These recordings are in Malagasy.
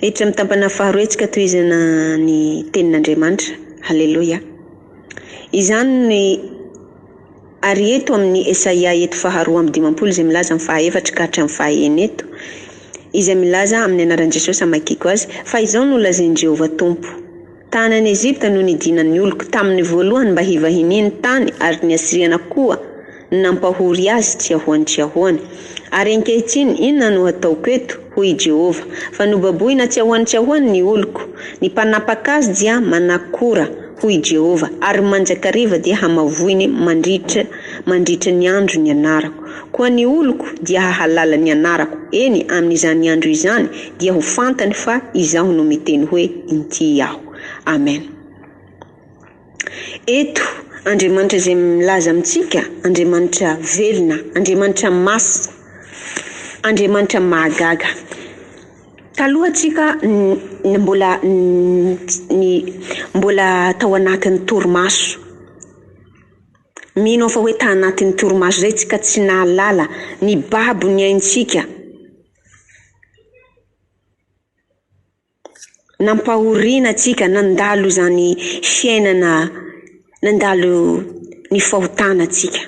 Hiditra amin'ny tampana faharoa isika tohizana ny tenin'Andriamanitra. Haleloia. Izany ny ary eto amin'ny Esaia eto faharoa amby dimampolo izay milaza amin'ny fahaefatra ka hatramin'ny fahaenina eto, izay milaza amin'ny anaran'i Jesosy hamakiako azy, fa izao no lazain'i Jehovah Tompo, Tany any Egypta no nidinan'ny oloko tamin'ny voalohany mba hivahiniany tany ary ny Asyriana koa nampahory azy tsy ahoany tsy ahoany. Ary ankehitriny inona no hataoko eto? hoy i Jehovah, fa nobaboina tsy ahoany tsy ahoany ny oloko. Ny mpanapaka azy dia manakora, hoy i Jehovah, ary mandrakariva dia hamavoiny mandritra mandritra ny andro ny anarako. Koa ny oloko dia hahalala ny anarako, eny, amin'izany andro izany dia ho fantany fa Izaho no miteny hoe, Inty Aho. Amen. Eto, Andriamanitra izay milaza amintsika, Andriamanitra velona, Andriamanitra masina, Andriamanitra mahagaga. Taloha tsika mbola ny mbola tao anatin'ny torimaso. Mino aho fa hoe ta anatin'ny torimaso izay tsika tsy nahalala ny babo ny aintsika. Nampahoriana antsika, nandalo izany fiainana, nandalo ny fahotana antsika.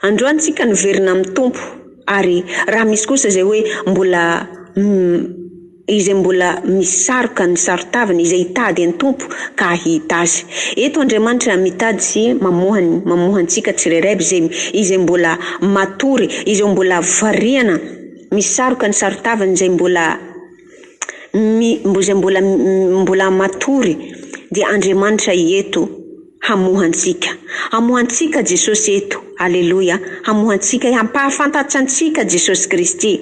Androany tsika niverina amin'ny Tompo ary raha misy kosa izay hoe mbola izay mbola misaroka ny saron-tavany, izay hitady an'ny Tompo ka hahita Azy. Eto Andriamanitra mitady sy mamoha mamoha antsika tsirairay aby izay izay mbola matory, izay mbola variana Misaroka ny saron-tavany izay mbola mi izay mbola mbola matory dia Andriamanitra eto hamoha antsika. Hamoha antsika Jesosy eto. Aleloia. Hamoha antsika, hampahafantatra antsika Jesosy Kristy.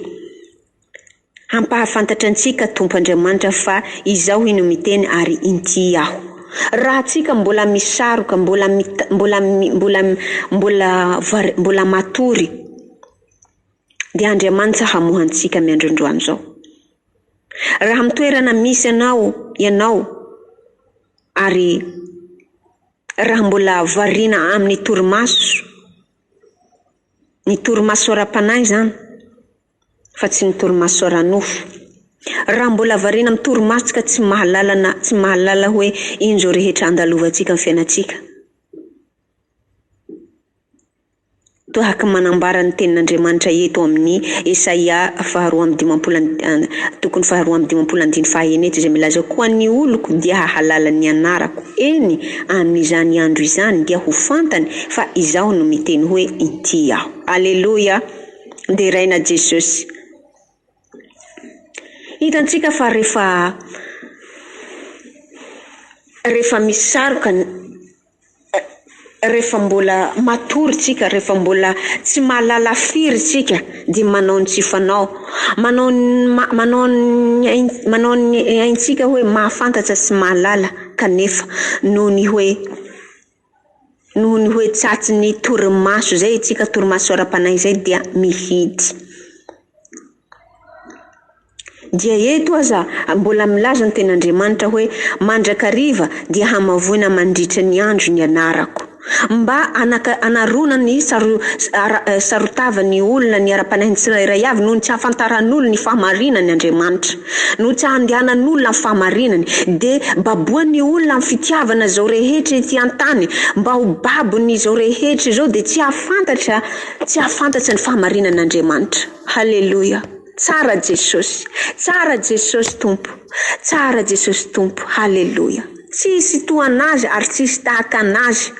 Hampahafantatra antsika Tompo Andriamanitra fa Izaho ino miteny ary inty Aho. Raha tsika mbola misaroka, mbola mbola mbola mbola mbola matory dia Andriamanitra hamoha antsika miandrondroany izao. Raha amin'ny toerana misy anao ianao ary raha mbola variana amin'ny torimaso, ny torimaso ara-panahy izany fa tsy ny torimaso ara-nofo. Raha mbola variana amin'ny torimaso tsika tsy mahalala na tsy mahalala hoe ino izao rehetra andalovantsika amin'ny fiainantsika. Tahaka manambara ny tenin'Andriamanitra eto amin'ny Esaia faharoa amby dimampolo tokony faharoa amby dimampolo andiny fahaenina eto izay milaza koa ny oloko dia hahalala ny anarako, eny, amin'izany andro izany dia ho fantany fa Izaho no miteny hoe inty Aho. Aleloia! Deraina Jesosy. Hitantsika fa rehefa rehefa misy saroka Rehefa mbola matory tsika, rehefa mbola tsy mahalala firy tsika dia manao ny tsy fanao, manao ny manao ny manao ny aintsika hoe mahafantatra sy mahalala kanefa noho ny hoe noho ny hoe tsatsy ny torimaso izay tsika, torimaso ara-panahy izay dia mihidy. Dia eto aza mbola milaza ny tenin'Andriamanitra hoe, Mandrakariva dia hamavoina mandritra ny andro ny anarako. Mba hanarona ny saron-tavan'ny olona ny ara-panahin'ny tsirairay avy noho ny tsy ahafantaran'olona ny fahamarinany Andriamanitra, noho tsy ahandehanan'olona amin'ny fahamarinany, dia baboan'ny olona amin'ny fitiavana izao rehetra ety an-tany, mba ho babon'izao rehetra izao dia tsy hahafantatra tsy hahafantatra ny fahamarinan'Andriamanitra. Haleloia! Tsara Jesosy! Tsara Jesosy Tompo! Tsara Jesosy Tompo! Haleloia! Tsisy toa an'Azy ary tsisy tahaka an'Azy.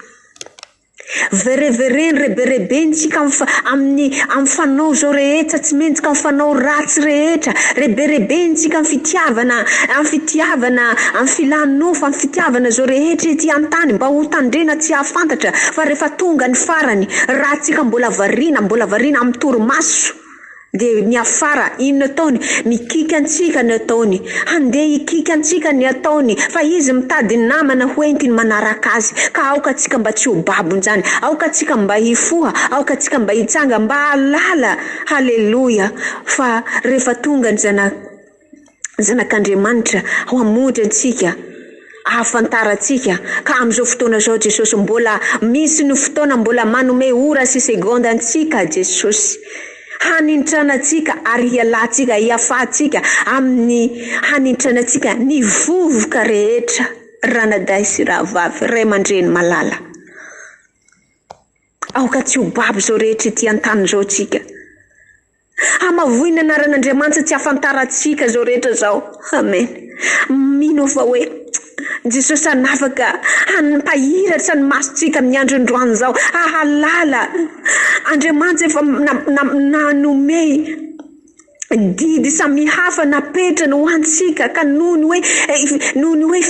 Verevereny, reberebeny tsika amin'ny amin'ny fanao izao rehetra, tsy mendrika amin'ny fanao ratsy rehetra. Reberebeny tsika amin'ny fitiavana, amin'ny fitiavana, amin'ny filan'ny nofo, amin'ny fitiavana izao rehetra ety an-tany mba ho tandrena tsy hahafantatra fa rehefa tonga ny farany, raha tsika mbola variana, mbola variana amin'ny torimaso, Dia miafara, inona ataony? Mikiky antsika ny ataony. Handeha hikiky antsika ny ataony, fa izy mitady namana ho entiny manaraka azy. Ka aoka antsika mba tsy ho babon'izany. Aoka antsika mba hifoha, aoka antsika mba hitsanga, mba hahalala, haleloia, fa rehefa tonga ny Zana, Zanak'Andriamanitra ho hamonjy antsika, ahafantarantsika ka amin'izao fotoana izao Jesosy mbola misy ny fotoana mbola manome ora sy segonda antsika Jesosy. Hanintrana antsika ary hialantsika, hiafahantsika amin'ny hanintrana antsika ny vovoka rehetra, ranadahy sy rahavavy, ray aman-dreny malala. Aoka tsy ho babo izao rehetra ety an-tany izao tsika. Hamavoy ny anaran'Andriamanitra tsy ahafantarantsika izao rehetra izao. Amen. Mino aho fa hoe Jesosy hanafaka, hampahiratra ny masontsika amin'ny andro androany izao, hahalala. Andriamanitra efa nanome didy samihafa napetrany ho antsika ka noho ny hoe noho ny hoe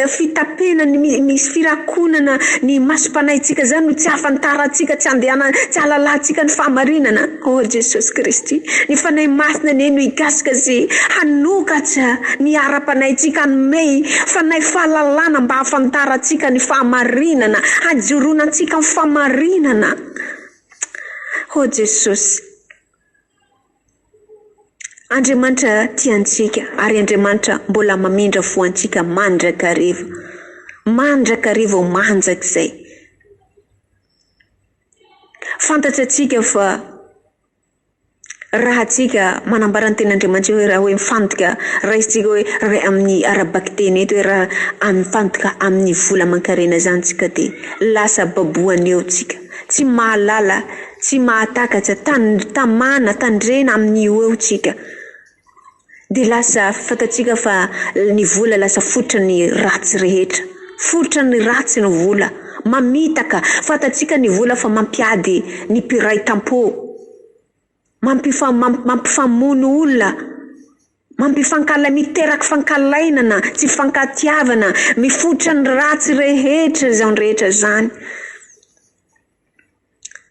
fitapenany misy firakonana ny masom-panahintsika izany no tsy ahafantarantsika, tsy andehana, tsy ahalalantsika ny fahamarinana. Oh Jesosy Kristy, ny Fanahy Masina anie no hikasika sy hanokatra ny ara-panahintsika, hanome fanahy fahalalana mba hahafantarantsika ny fahamarinana, hajoroana antsika amin'ny fahamarinana. Oh Jesosy. Andriamanitra tia antsika ary Andriamanitra mbola mamindra fo antsika mandrakariva. Mandrakariva ho mandrakizay. Fantatsika fa raha antsika manambara ny tenin'Andriamanitra hoe raha hoe mifantoka, raisintsika hoe raha amin'ny ara-bakiteny eto hoe raha mifantoka amin'ny vola aman-karena izany tsika dia lasa baboana eo tsika. Tsy mahalala, tsy mahatakatra, tamana, tandrena amin'io eo tsika. Dia lasa fantatsika fa ny vola lasa fototra ny ratsy rehetra. Fototra ny ratsy ny vola. Mamitaka. Fantatsika ny vola fa mampiady ny mpiray tampo. Mampifamono olona. Mampifankala, miteraka fankalainana, tsy fifankatiavana, mifototra ny ratsy rehetra izany rehetra izany.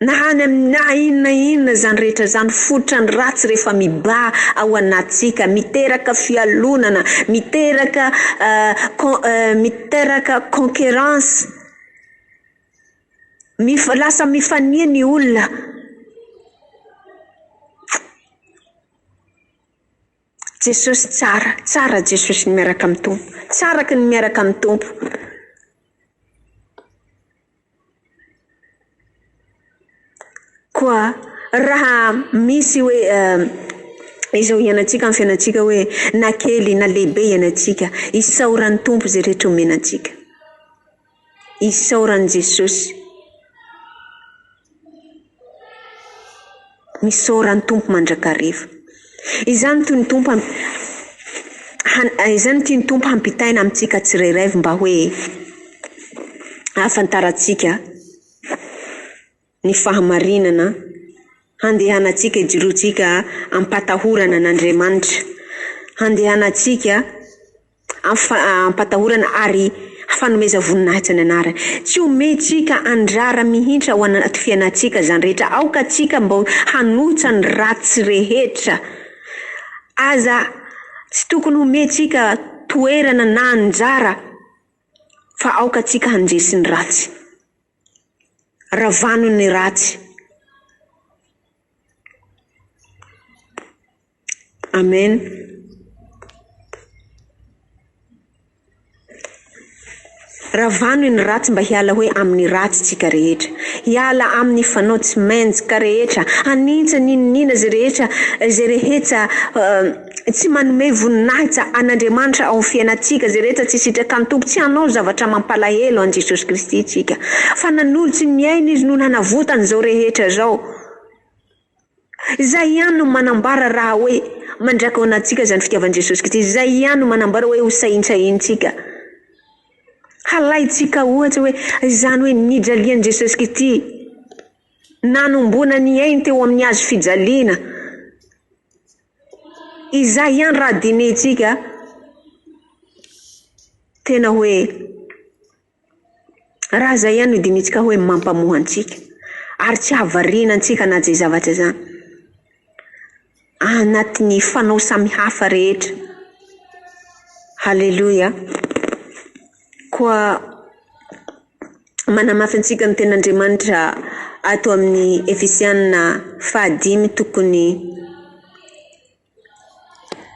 Na any amin'ny na inona inona izany rehetra izany, fototra ny ratsy rehefa mibaha ao anatintsika, miteraka fialonana, miteraka miteraka concurrence, lasa mifania ny olona. Jesosy tsara, tsara Jesosy ny miaraka amin'ny Tompo, tsara ny miaraka amin'ny Tompo. Koa raha misy hoe izao iainantsika amin'ny fiainantsika hoe na kely na lehibe iainantsika, isaoran'ny Tompo izay rehetra omena antsika. Isaoran'i Jesosy. Misaora ny Tompo mandrakariva. Izany tian'ny Tompo izany tian'ny Tompo hampitaina amintsika tsirairay mba hoe ahafantarantsika ny fahamarinana handehanantsika hijoroantsika am-patahorana an'Andriamanitra, handehanantsika Ampatahorana ary fanomeza voninahitra ny anarany. Tsy omentsika andrara mihintsy ao anaty fiainantsika izany rehetra. Aoka tsika mba hanohitra ny ratsy rehetra. Aza tsy tokony homentsika toerana na anjara fa aoka tsika handresy ny ratsy. Ravano ny ratsy. Amen. Ravano ny ratsy mba hiala hoe amin'ny ratsy tsika rehetra. Hiala amin'ny fanao tsy menjika rehetra. Hanintsa n'inon'inona izay rehetra izay rehetra tsy manome voninahitra an'Andriamanitra ao amin'ny fiainantsika, izay rehetra tsy sitrakan'ny Tompo. Tsy hanao zavatra mampalahelo an'i Jesosy Kristy tsika. Fa nanolotsy ny ainy Izy no nanavotany izao rehetra izao. Izay ihany no manambara raha hoe mandrakona antsika izany fitiavan'i Jesosy Kristy. Izay ihany no manambara hoe ho saintsaintsika. Halaintsika ohatra hoe izany hoe nijalian'i Jesosy Kristy, nanomboana ny ainy teo amin'ny hazo fijaliana. Izay ihany raha dinihintsika, tena hoe Raha izay ihany no dinihintsika hoe mampamoha antsika ary tsy hahavariana antsika na izay zavatra izany anatin'ny fanao samihafa rehetra. Haleloia. Koa manamafy antsika ny tenin'Andriamanitra ato amin'ny Efesianina fahadimy tokony.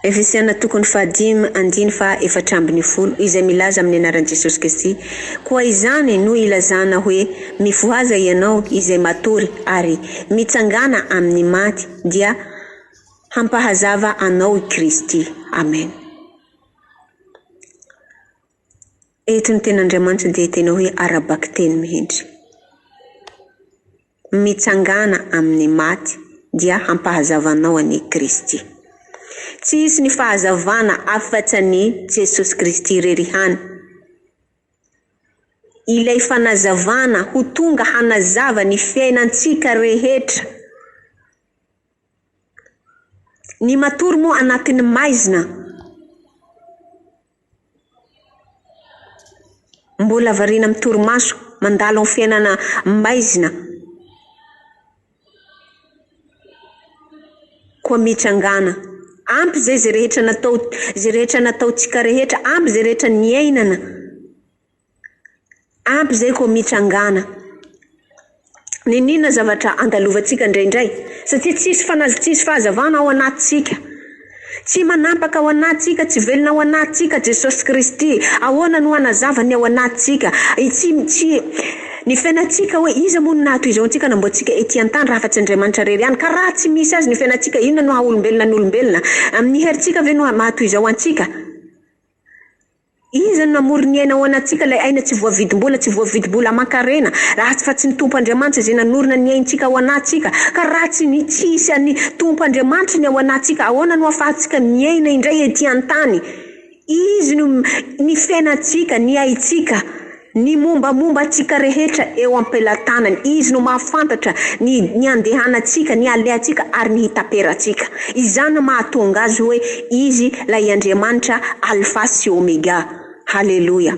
Efesiana tokony fahadimy andiny faha 14 izay milaza amin'ny anaran'i Jesosy Kristy, Koa izany no ilazana hoe, Mifohaza ianao izay matory ary mitsangàna amin'ny maty, dia hampahazava anao i Kristy. Amen. Eto ny tenin'Andriamanitra dia tena hoe ara-bakiteny mihitsy. Mitsangàna amin'ny maty dia hampahazava anao an'i Kristy. Tsy hisy ny fahazavana afa-tsy an'i Jesosy Kristy irery ihany. Ilay fanazavana ho tonga hanazava ny fiainantsika rehetra. Ny matory moa anatin'ny maizina. Mbola variana amin'ny torimaso, mandalo amin'ny fiainana maizina. Koa mitsangàna. Ampy izay izay rehetra natao, izay rehetra nataontsika rehetra, ampy izay rehetra niainana. Ampy izay koa mitsangàna. N'inon'inona zavatra andalovantsika indraindray, satria tsisy fanazy, tsisy fahazavana ao anatintsika. Tsy manampaka ao anatintsika, tsy velona ao anatintsika Jesosy Kristy. Ahoana no hanazava ny ao anatintsika? Tsy, tsy, ny fiainantsika hoe iza moa no naha-toy izao antsika namboatsika ety an-tany raha afa-tsy Andriamanitra irery ihany? Ka raha tsy misy Azy ny fiainantsika, inona no haha-olombelona ny olombelona? Amin'ny herintsika ve no maha-toy izao antsika? Iza no namory ny aina ho anantsika, ilay aina tsy voavidim-bola, tsy voavidim-bola aman-karena, raha tsy fa tsy ny Tompo Andriamanitra izay nanorina ny aintsika ao anatintsika? Ka raha tsy ny tsy hisy an'ny Tompo Andriamanitra ny ao anatintsika, ahoana no ahafahantsika miaina indray ety an-tany? Izy no ny fiainantsika, ny aintsika. Ny mombamomba antsika rehetra eo am-pelatanany. Izy no mahafantatra ny ny andehanantsika, ny alehantsika ary ny hitaperantsika. Izany no mahatonga Azy hoe Izy ilay Andriamanitra Alfa sy Omega. Haleloia!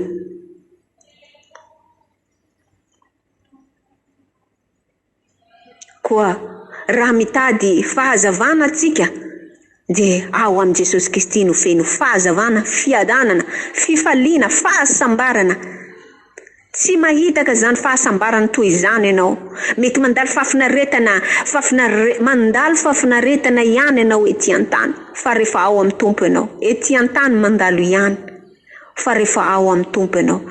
Koa raha mitady fahazavana tsika dia ao amin'i Jesosy Kristy no feno fahazavana, fiadanana, fifaliana, fahasambarana. Tsy mahitaka izany fahasambarana toy izany ianao. Mety mandalo fahafinaretana, fahafinare, mandalo fahafinaretana ihany ianao ety an-tany, fa rehefa ao amin'ny Tompo ianao, ety an-tany mandalo ihany. Fa rehefa ao amin'ny Tompo ianao,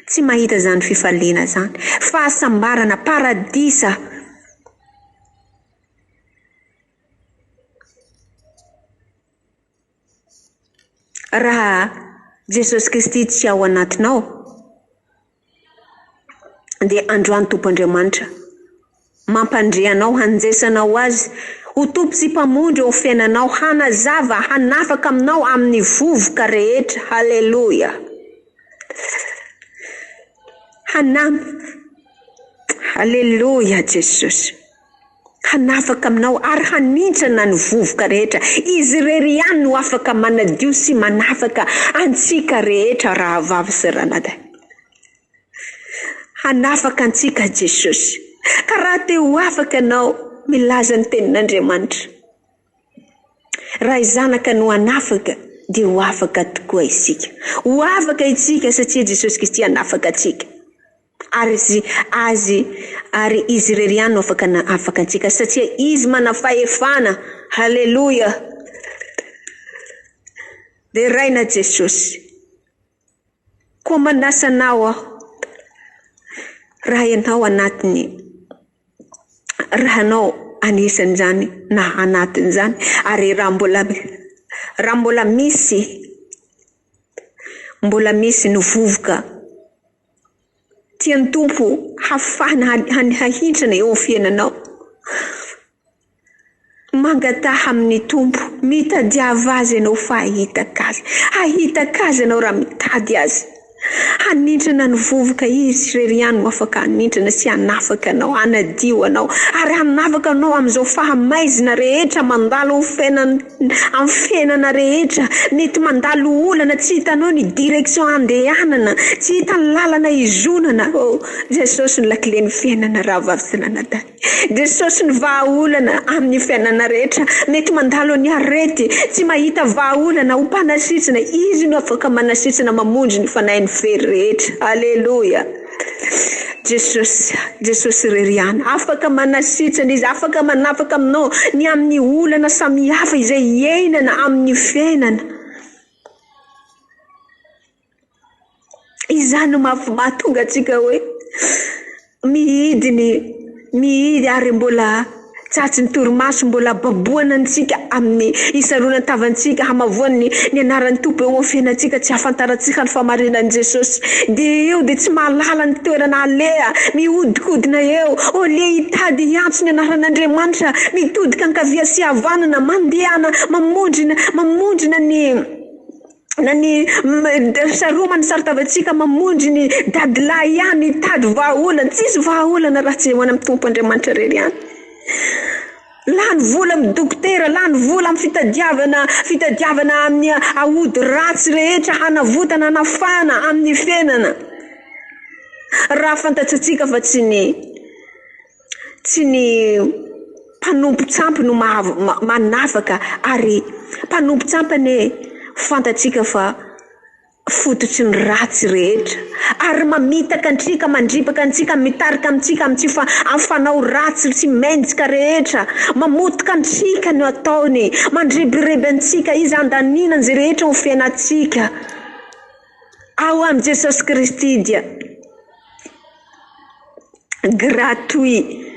tsy mahita izany fifaliana izany. Fahasambarana, paradisa. Raha Jesosy Kristy tsy ao anatinao, dia androany Tompo Andriamanitra mampandre anao hanjesanao Azy ho Tompo sy Mpamonjy eo amin'ny fiainanao, hanazava, hanafaka aminao amin'ny vovoka rehetra. Haleloia! Hanampy. Haleloia Jesosy. Hanafaka aminao ary hanintsana ny vovoka rehetra. Izy irery ihany no afaka manadio sy manafaka antsika rehetra rahavavy sy ranadahy. Hanafaka antsika Jesosy. Ka raha te ho afaka ianao, milaza ny tenin'Andriamanitra. Raha i Zanaka no hanafaka dia ho afaka tokoa isika. Ho afaka isika satria Jesosy Kristy hanafaka antsika. Ary izy, Azy, ary Izy irery ihany no afaka afaka antsika satria Izy manafahefana. Haleloia! Deraina Jesosy. Koa manasa anao aho, raha ianao anatin'ny, raha anao anisan'izany na anatin'izany, ary raha mbola, raha mbola misy, mbola misy ny vovoka tian'ny Tompo hafahana hahintrana eo amin'ny fiainanao, Mangataha amin'ny Tompo, mitadiava Azy ianao fa hahitaka Azy. Hahitaka Azy ianao raha mitady Azy. Hanintrana ny vovoka Izy irery ihany no afaka hanintrana sy hanafaka anao, hanadio anao, ary hanafaka anao amin'izao fahamaizina rehetra mandalo amin'ny fiainan, amin'ny fiainana rehetra. Mety mandalo olana, tsy hitanao ny direction handehanana, tsy hita ny lalana hizonana. Oh, Jesosy no lakilen'ny fiainana rahavavy sy ranadahy. Jesosy ny vahaolana amin'ny fiainana rehetra. Mety mandalo ny arety, tsy mahita vahaolana ho mpanasitrana, Izy no afaka manasitrana mamonjy ny fanahin'ny very rehetra. Aleloia! Jesosy, Jesosy irery ihany. Afaka manasitrana Izy, afaka manafaka aminao ny amin'ny olana samihafa izay iainana amin'ny fiainana. Izany no mahatonga antsika hoe mihidy ny mihidy ary mbola tratry ny torimaso, mbola baboana antsika amin'ny hisaronan-tavantsika, hamavoany ny anaran'ny Tompo eo amin'ny fiainantsika, tsy hahafantarantsika ny fahamarinan'i Jesosy. Dia eo dia tsy mahalala ny toerana aleha, mihodinkodina eo, au lieu hitady hiantso ny anaran'Andriamanitra, mitodika ankavia sy havanana, mandehana mamondrona, mamondrona ny. Na ny saromana saron-tavantsika mamonjy ny dadilahy ihany hitady vahaolana. Tsisy vahaolana raha tsy eo any amin'ny Tompo Andriamanitra irery ihany. Lany vola amin'ny dokotera, lany vola amin'ny fitadiavana fitadiavana amin'ny aody ratsy rehetra hanavotana hanafana amin'ny fiainana. Raha fantatsika fa tsy ny Tsy ny mpanompo-tsampy no manafaka ary mpanompo-tsampy anie fantatsika fa fototry ny ratsy rehetra ary mamitaka antsika, mandripaka antsika, mitarika amintsika amin'ny tsy amin'ny fanao ratsy sy mendrika rehetra, mamotika antsika no ataony, mandrebireby antsika izy handaniana izay rehetra ho fiainantsika. Ao amin'i Jesosy Kristy dia. Gratuit.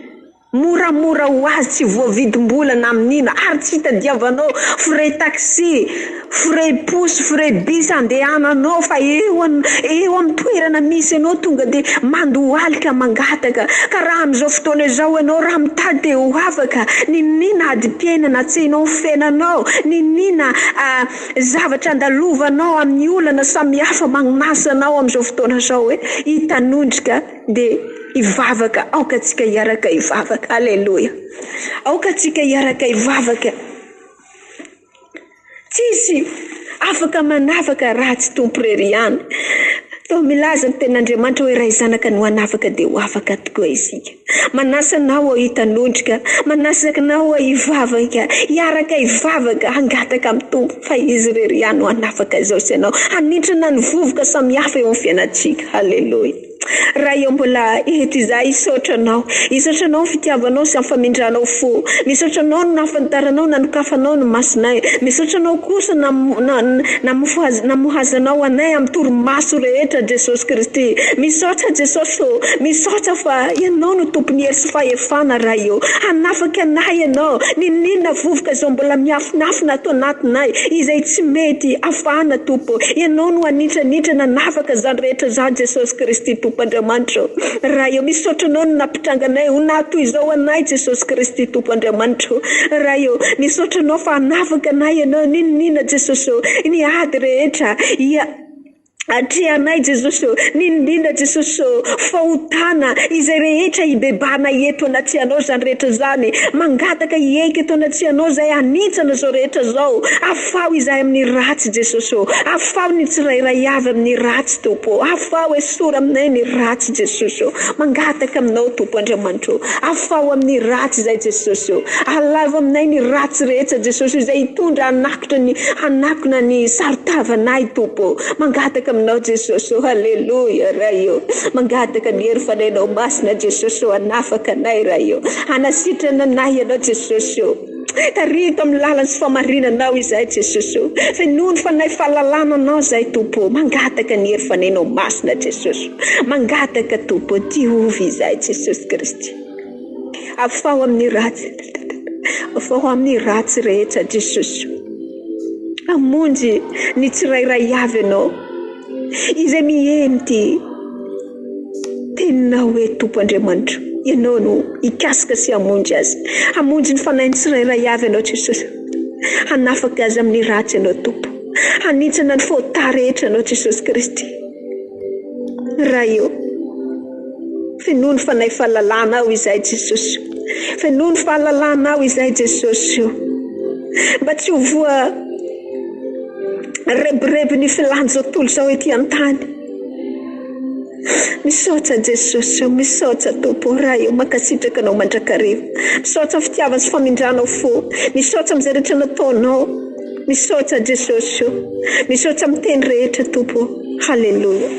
Moramora ho azy, tsy voavidim-bola na amin'inona, ary tsy itadiavanao frais taxi, frais posy, frais bus andehananao fa eo eo amin'ny toerana misy anao tonga dia mandohalika mangataka. Ka raha amin'izao fotoana izao ianao raha mitady dia ho afaka, n'inon'inona adim-piainana atrehinao amin'ny fiainanao, n'inon'inona zavatra andalovanao amin'ny olana samihafa magnasa anao amin'izao fotoana izao hoe hitanondrika dia hivavaka, aoka antsika hiaraka hivavaka, aleloia, aoka antsika hiaraka hivavaka, tsisy afaka manafaka raha tsy Tompo irery ihany, toa milaza ny tenin'Andriamanitra hoe raha Zanaka no hanafaka dia ho afaka tokoa isika. Manasa anao aho hitanondrika, manasa anao aho hivavaka, hiaraka hivavaka, hangataka amin'ny Tompo fa Izy irery ihany no hanafaka izao sy ianao, hanintrina ny vovoka samihafa eo amin'ny fiainantsika. Haleloia. Ray ô mbola eto izahay hisaotra Anao, hisaotra Anao ny fitiavanao sy amin'ny famindranao fo, misaotra Anao ny nahafantaranao nanokafanao ny masonay, misaotra Anao kosa namohazanao anay amin'ny torimaso rehetra Jesosy Kristy. Misaotra Jesosy ô, misaotra fa Ianao no Tompon'ny hery sy fahefana Ray ô. Hanafaka anay Ianao, n'inon'inona vovoka izao mbola miafinafina ato anatinay, izay tsy mety afahana Tompo. Ianao no hanitranitra nanafaka izany rehetra izany Jesosy Kristy Tompo Andriamanitra ô. Ray ô, misaotra Anao no nampitranga anay ho naha toy izao anay Jesosy Kristy Tompo Andriamanitra ô. Ray ô, misaotra Anao fa hanafaka anay Ianao, n'inon'inona Jesosy ô, ny ady rehetra ia. Atrehanay Jesosy ô, n'inon'inona Jesosy ô, fahotana izay rehetra hibebahanay eto anatrehanao izany rehetra izany, mangataka hiaiky eto anatrehanao izahay hanintsana izao rehetra izao, afaho izahay amin'ny ratsy Jesosy ô, afaho ny tsirairay avy amin'ny ratsy Tompo ô, afaho esory aminay ny ratsy Jesosy ô, mangataka aminao Tompo Andriamanitra ô, afaho amin'ny ratsy izahay Jesosy ô, alaivo aminay ny ratsy rehetra Jesosy ô, izay hitondra hanakotra ny hanakona ny saron-tavanay Tompo ô. Mangataka aminao Jesosy ô, Haleloia Ray ô. Mangataka ny hery fanahinao masina Jesosy ô, hanafaka anay Ray ô. Hanasitrana anay Ianao Jesosy ô. Tarito amin'ny lalana sy famarinanao izahay Jesosy ô. Fenoy ny fanahy fahalalana anao izahay Tompo ô. Mangataka ny hery fanahinao masina Jesosy ô. Mangataka Tompo ô, diovy izahay Jesosy Kristy. Afaho amin'ny ratsy, afaho amin'ny ratsy rehetra Jesosy ô. Hamonjy ny tsirairay avy Ianao, izay miheno ity Teninao hoe, Tompo Andriamanitra, Ianao no hikasika sy hamonjy azy. Hamonjy ny fanahin'ny tsirairay avy Ianao, Jesosy. Hanafaka azy amin'ny ratsy Ianao, Tompo. Hanintsana ny fahotà rehetra Ianao, Jesosy Kristy. Ray ô, fenoy ny fanahy fahalalana aho izahay Jesosy ô. Fenoy ny fahalalana aho izahay Jesosy ô. Mba tsy ho voa rebireby ny filan'izao tontolo izao ety an-tany. Misaotra Jesosy ô, misaotra Tompo Ray ô, mankasitraka Anao mandrakariva. Misaotra amin'ny fitiavana sy famindranao fo. Misaotra amin'izay rehetra nataonao. Misaotra Jesosy ô. Misaotra amin'ny teny rehetra Tompo ô. Haleloia.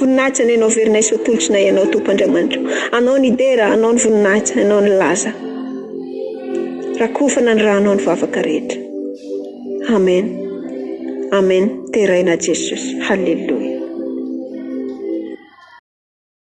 Voninahitra anie no averinay sy atolotrinay Anao Tompo Andriamanitra o. Anao ny dera, Anao ny voninahitra, Anao ny laza. Rakofana ny ranao ny vavaka rehetra. Amen. Amen. Deraina Jesosy. Haleloia.